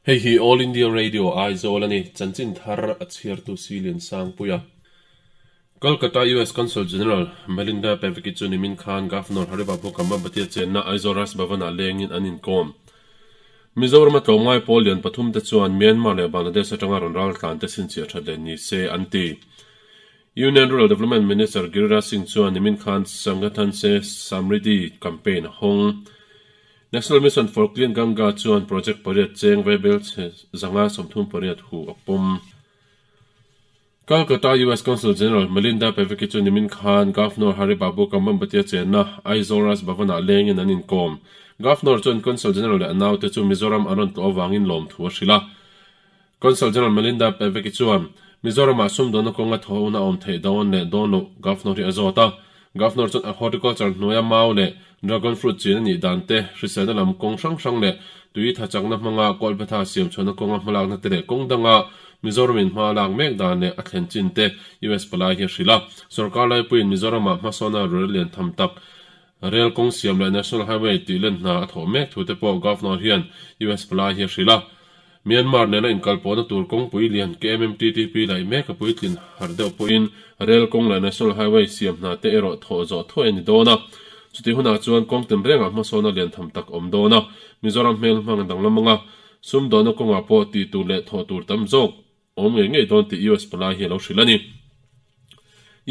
Hei hi All India Radio Aizawl a ni, chanchin thar a chhiartu Silian Sangpuia. Kolkata US Consul General Melinda Peveki chu nimin khan Governor Haribabu Kambhampati-a chenna Aizawl Raj Bhavan-ah lengin an inkawm. Mizorama tlawmngai pawl lian pathum te chuan Myanmar leh Bangladesh atanga rawn ral tlan te chhinchhiah that leh ni se an ti. Union Rural Development Minister Giriraj Singh chuan nimin khan Sangathan Se Samriddhi campaign a hawng. National Mission for Clean Ganga chuan project pariat cheng vaibel chhe 138 hu a pawm. Calcutta US Consul General Melinda Peveki chu nimin khan Governor Hari Babu Kambhampati-a chenna Aizawl Raj Bhavan-ah lengin an inkawm. Governor chuan Consul General leh a naute chu Mizoram an rawn tlawh avangin lawmthu a hrilh a. Consul General Melinda Peveki chuan Mizoramah sumdawnna kawnga thawhna a awm theih dawn leh dawn loh Governor hi a zawt a. Governor chuan a horticulture hnuaia mau leh dragon fruit chin a nih dan te, hriselna lam kawng hrang hrang leh tui tha chakna hmanga kawlphetha siam chhuahna kawnga hmalakna te leh kawng danga Mizoramin hma a lak mek dan leh a thlen chin te US palai hi a hrilh a. Sorkar laipuiin Mizoramah hmasawna rel lian tham tak Rel kawng siam leh National Highway tih len hna a thawh mek thu te pawh Governor hian US palai hi a hrilh a. Myanmar nena inkalpawhna tur kawngpui lian KMMTTP laih mek a puitlin harh deuh pawhin rel kawng leh National Highway siam hna te erawh thawh zawh thuai a ni dawn a. Chutih hunah chuan kawng tinrengah hmasawna lian tham tak awm dawn a. Mizoram hmel hmang danglam anga sumdawnna kawngah pawh tih tur leh thawh tur tam zawk awm ngei ngei dawn tih US palai hi a lo hrilh a ni.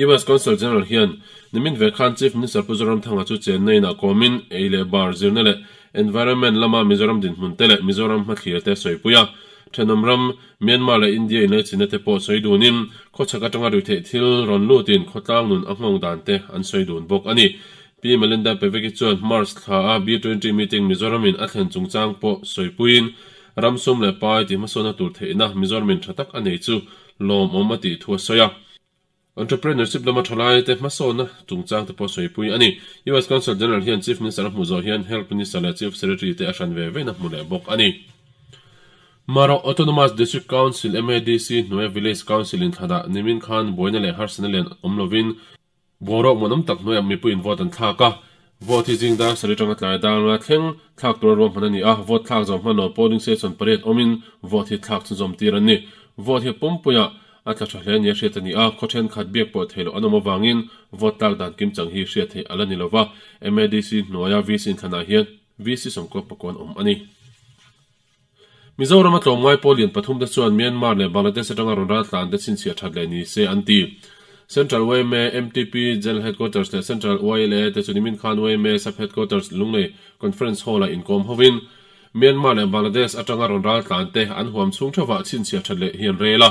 US Consul General hian nimin ve khan Chief Minister Pu Zoramthanga chu chenna inah kawmin ei leh bar zirna leh environment lama Mizoram dinhmun te leh Mizoram hmathlir te sawipui a. Thenawm ram Myanmar leh India inlaichinna te pawh sawi dunin khawchhak atanga ruihtheih thil rawn lutin khawtlang nun a nghawng dan te an sawi dun bawk a ni. Pi Melinda Peveki chuan March thla a B20 meeting Mizoramin a thlen chungchang pawh sawipuiin ram sum leh pai tih hmasawnna tur theihna Mizoramin tha tak a nei chu lawmawm a tih thu a sawi a. Entrepreneurship lama thalai te hmasawnna chungchang te pawh sawipui a ni. US Consul General hian Chief Minister a hmuh zawh hian Health Minister leh Chief Secretary te a hran ve vein a hmu leh bawk a ni. Mara Autonomous District Council, MADC, hnuaia Village Council inthlanah nimin khan buaina leh harsatna lian awm lovin Boruak muanawm tak hnuaiah mipuiin vote an thlak a, vote hi zing dar sarih atanga tlai danga thleng thlak tura ruahman a ni a, vote thlak zawm hman lo polling station pariat awmin vote hi thlak chhunzawm tir an ni. Vote hi pumpuiah a tla tha hle nia hriat a ni a, khaw thenkhat biak pawh theih loh an awm avangin vote tlak dan kimchang hi hriat theih a la ni lova, MADC hnuaia VC inthlanah hian VC sawmkuak pakuan awm a ni. Mizorama tlawmngai pawl lian pathum te chuan Myanmar leh Bangladesh atanga rawn ral tlan te chhinchhiah that leh ni se an ti. Central yma, MTP, General Headquarters leh Central YLA te chu nimin khan yma Sub Headquarters Lunglei Conference Hall-ah inkawm hovin Myanmar leh Bangladesh atanga rawn ral tlan te an huam chhung theuhah chhinchhiah that leh hi an rel a.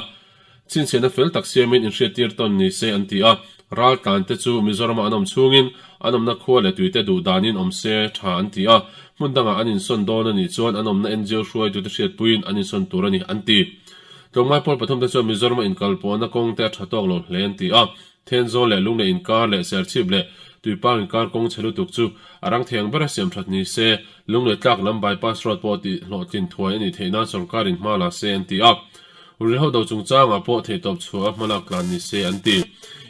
Chhinchhiahna fel tak siamin inhriattir tawn ni se an ti a, ral tlan te chu Mizorama an awm chhungin an awmna khua leh tuite duh danin awm se tha an ti a, hmun dangah an insawn dawn a nih chuan an awmna NGO hruaitute hriatpuiin an insawn tur a ni an ti. Tlawmngai pawl pathum te chuan Mizorama inkalpawhna kawng te a tha tawk lo hle an ti a, Thenzawl leh Lunglei inkar leh Serchhip leh Tuipang inkar kawng chhe lutuk chu a rang thei ang bera siam that ni se, Lunglei tlak lam bypass road pawh tih hlawhtlin thuai a nih theih nan sorkarin hma la se an ti a. Ruihhlo do chungchangah pawh theihtawp chhuah a hmalak tlan ni se an ti.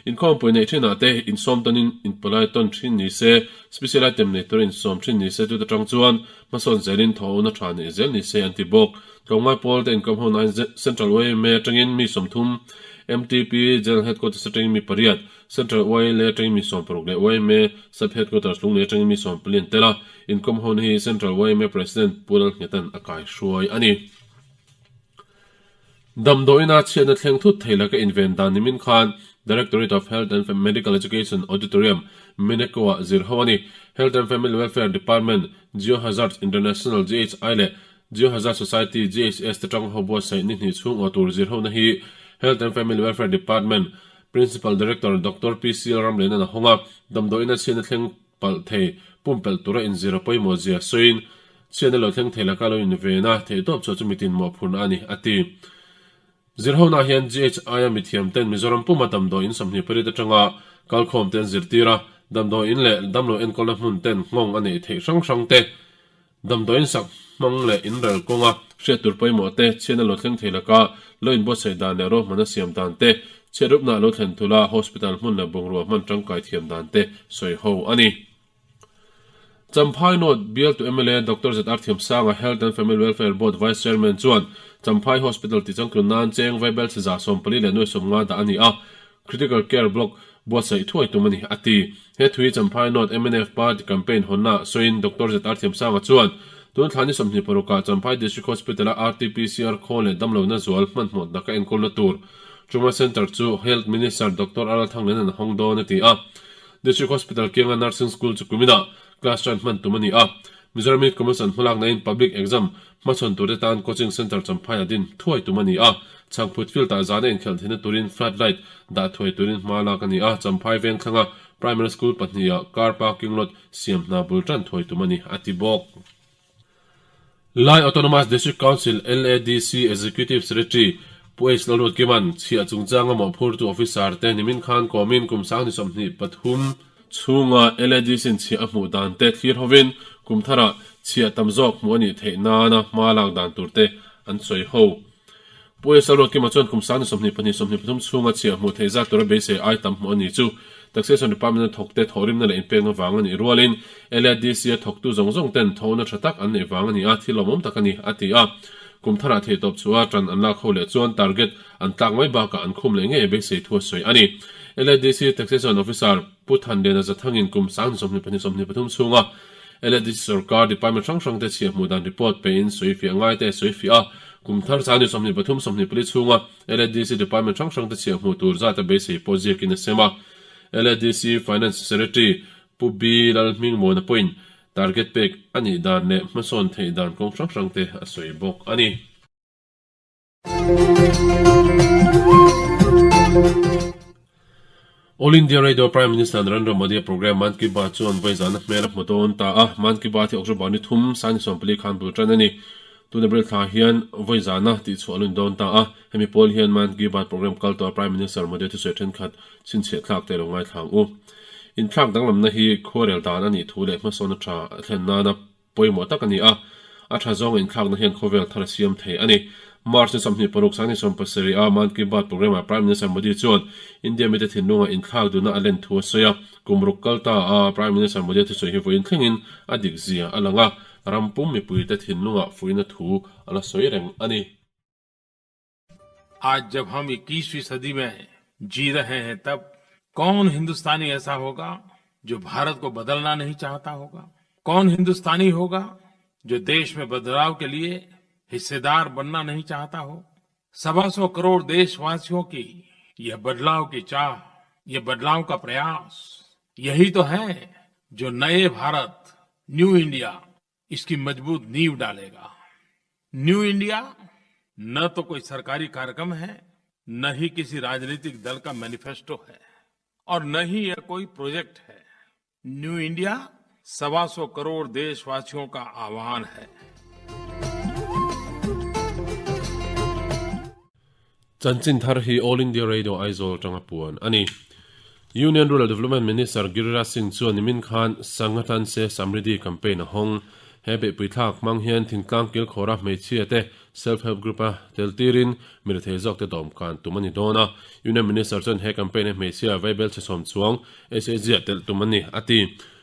Inkhawmpui neih thinah te insawm tawnin inpalai tawn thin ni se, special item nei tura insawm thin ni se chute tang chuan hmasawn zelin thawhna tha neih zel ni se an ti bawk. Tlawmngai pawl te inkawm ho nain Central yma atangin mi 30, MTP General Headquarters atangin mi pariat, Central YLA atangin mi 60 leh yma Sub Headquarters Lunglei atangin mi 14 an tel a, inkawm hona hi Central yma President Pu Lalnghetan a kaihruai a ni. Damdawiina chhiatna thleng thut thei laka inven dan nimin khan Directorate of Health and Medical Education Auditorium, Meneko-ah zir ho a ni. Health and Family Welfare Department, Geohazards International, GHI, leh Geohazard Society, GHS, te tang ho buatsaih ni hnih chhung aw tur zir hona hi Health and Family Welfare Department Principal Director Doctor PC Ramlianan a hawng a, damdawiina chhiatna thleng palh thei, pumpelh tura inzir a pawimawh zia sawiin, chhiatna lo thleng thei laka lo inven a, theihtawp chhuah chu mitin mawhphurhna a ni, a ti. Zirhona hian GHI-a mithiamten Mizoram puma damdawi in 28 atanga kalkhawmte an zirtir a, damdawi in leh damlo enkawlna hmun ten nghawng a neih theih hrang hrang te, damdawi in sak hmang leh inrel kawnga hriat tur pawimawh te, chhiatna lo thleng thei laka lo inbuatsaih dan leh ruahmanna siam dan te, chhiatrupna lo thlen thula hospital hmun leh bungrua hman tangkai thiam dan te sawi ho a ni. Champhai North bialtu mla Doctor ZR Thiamsanga, Health and Family Welfare Board Vice Chairman chuan Champhai Hospital tichangtlun nan cheng vaibel chhe 140,050 dah a ni a, Critical Care Block buatsaih thuai tum a ni, a ti. He thui Champhai North mnf Party campaign hawnna sawiin Doctor ZR Thiamsanga chuan tun thla ni 26 ah Champhai District Hospital-a RT-PCR khawl leh damlohna zual hmanhmawh taka enkawlna tur Trauma Centre chu Health Minister Doctor Arnold Thanglian an hawng dawn a ti a. District Hospital kianga Nursing School chu kuminah class tan hman tum a ni a. Mizoram Youth Commission hmalaknain Public Exam hmachhawn turte tan Coaching Centre Champhai a din thuai tum a ni a. Chhangphut field-ah zana inkhelh theihna turin flood light dah thuai turin hma lak a ni a. Champhai vengthlanga Primary School pahniha car parking lot siam hna bul tan thuai tum a ni, a ti bawk. Lai Autonomous District Council, LADC, Executive Secretary Pu H Lalruatkima'n chhiah chungchanga mawhphurtu officer te nimin khan kawmin kum 2023 chhunga LADC-in chhiah a hmuh dan te thlir hovin kum tharah chhiah tam zawk hmuh a nih theih nana hma lak dan tur te an sawi ho. Pu H Lalruatkima chuan kum 2022 23 chhunga chhiah hmuh theih zat tura beisei ai tam hmuh a ni chu Taxation Department-a thawkte thawhrimna leh inpekna vang a nih rualin LADC-a thawktu zawng zawng ten thawhna tha tak an neih vang a ni a, thil lawmawm tak a ni, a ti a. Kum tharah theihtawp chu a tan an lak ho leh chuan target an tlak mai bakah an khum leh ngei beisei thu a sawi a ni. LADC Taxation Officer Pu Thanliana Zathangin kum 2022 23 chhunga LADC sorkar department hrang hrangte chhiah hmuh dan report pein sawifiah ngaite a sawifiah a, kum thar 2023 24 chhunga LADC department hrang hrangte chhiah hmuh tur zat a beisei pawh ziakin a sem a. LADC Finance Secretary Pu B Lalhmingmuana pawhin target pek a nih dan leh hmasawn theih dan kawng hrang hrangte a sawi bawk a ni. All India Radio Prime Minister Narendra Modi a programme Mann Ki Baat chuan vawi zana hmel a hmu dawn ta a, Mann Ki Baat hi October ni thum, Sani sawmpali khan bul tan a ni. Tun April thla hian vawi zana tihchhuah a lun dawn ta a, hemi pawl hian Mann Ki Baat programme kal tawha Prime Minister Modi a thusawi thenkhat chhinchhiah thlak te lo ngaithla ang u. Inthlak danglamna hi khuarel dan a nih thu leh hmasawn a tha a thlen nana pawimawh tak a ni a, a tha zawnga inthlakna hian khawvel thar a siam thei a ni. March ni 26 sang ni 17 a Mann Ki Baat programme ah Prime Minister Modi chuan India mite thinlunga inthlak duhna a len thu a sawi a, kum ruk kal ta a Prime Minister Modi a thusawi hi vawiin thlengin a dik zia a lang a, ram pum mipuite thinlungah fuihna thu a la sawi reng a ni. आज जब हम 21वीं सदी में जी रहे हैं तब कौन हिंदुस्तानी ऐसा होगा जो भारत को बदलना नहीं चाहता होगा कौन हिंदुस्तानी होगा जो देश में बदलाव के लिए हिस्सेदार बनना नहीं चाहता हो 125 करोड़ देशवासियों की यह बदलाव की चाह ये बदलाव का प्रयास यही तो है जो नए भारत न्यू इंडिया इसकी मजबूत नींव डालेगा न्यू इंडिया न तो कोई सरकारी कार्यक्रम है न ही किसी राजनीतिक दल का मैनिफेस्टो है और न ही यह कोई प्रोजेक्ट है न्यू इंडिया 125 करोड़ देशवासियों का आह्वान है Chanchin thar hi All India Radio Aizawl atanga puan a ni. Union Rural Development Minister Giriraj Singh chuan nimin khan Sangathan Se Samriddhi campaign a hawng. He beihpui thlak hmang hian thingtlang kilkhawra hmeichhia te Self Help Group a tel tirin mi rethei zawk te dawm kan tum a ni dawn a. Union Minister chuan he campaign hi hmeichhia vaibel chhe sawm chuang SHG ah telh tum a ni, a ti.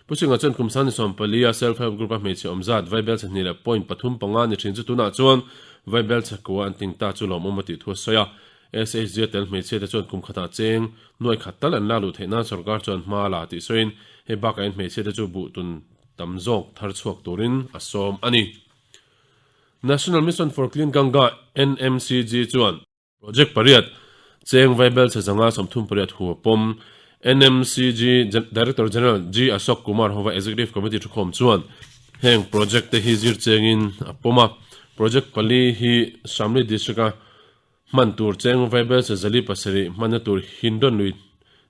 Pu Singh-a chuan kum 24 a Self Help Group a hmeichhe awm zat vaibel chhe hnih leh point pathum panga ni thin chu tunah chuan vaibel chhe kua an ting ta chu lawmawm a tih thu a sawi a. SHG a tel hmeichhia te chuan kum khatah cheng nuai khat tal an la luh theih nan sorkar chuan hma a la tih sawiin hei bakah hian hmeichhia te chu buh tun tam zawk thar chhuak turin a sawm a ni. National Mission for Clean Ganga, NMCG, chuan Project pariat, Cheng Vaibel chhe zanga 38 hu a pawm. NMCG Director General G Ashok Kumar hova Executive Committee thukhawm chuan heng project te hi zir chengin a pawm a. Project pali hi Shamli District-a hman tur Cheng Vaibel chhe 700 hmanna tur Hindon lui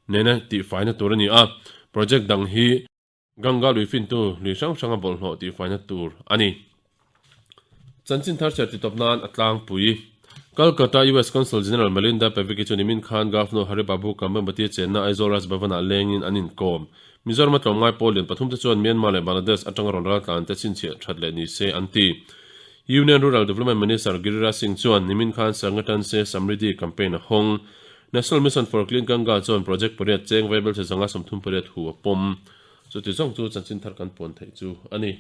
nena tihfaina tur a ni a. Project dang hi Ganga lui fintu lui hrang hranga bawlhhlawh tihfaina tur a ni. Chanchin thar chher titawp nan a tlangpui. Calcutta US Consul General Melinda Pevicki chu nimin khan Governor Hari Babu Kambhampati chenna Aizawl Raj Bhavan-ah lengin an inkawm. Mizoram-a tlawmngai pawl lian pathum te chuan Myanmar leh Bangladesh atanga rawn raltlan te chhinchhiah that leh ni se an ti. Union Rural Development Minister Giriraj Singh chuan nimin khan Sangathan Se Samriddhi campaign a hawng. National Mission for Clean Ganga chuan project pariat cheng vaibel chhe zanga 38 hu a pawm. Chuti zawng chu chanchin thar kan puan theih chu a ni.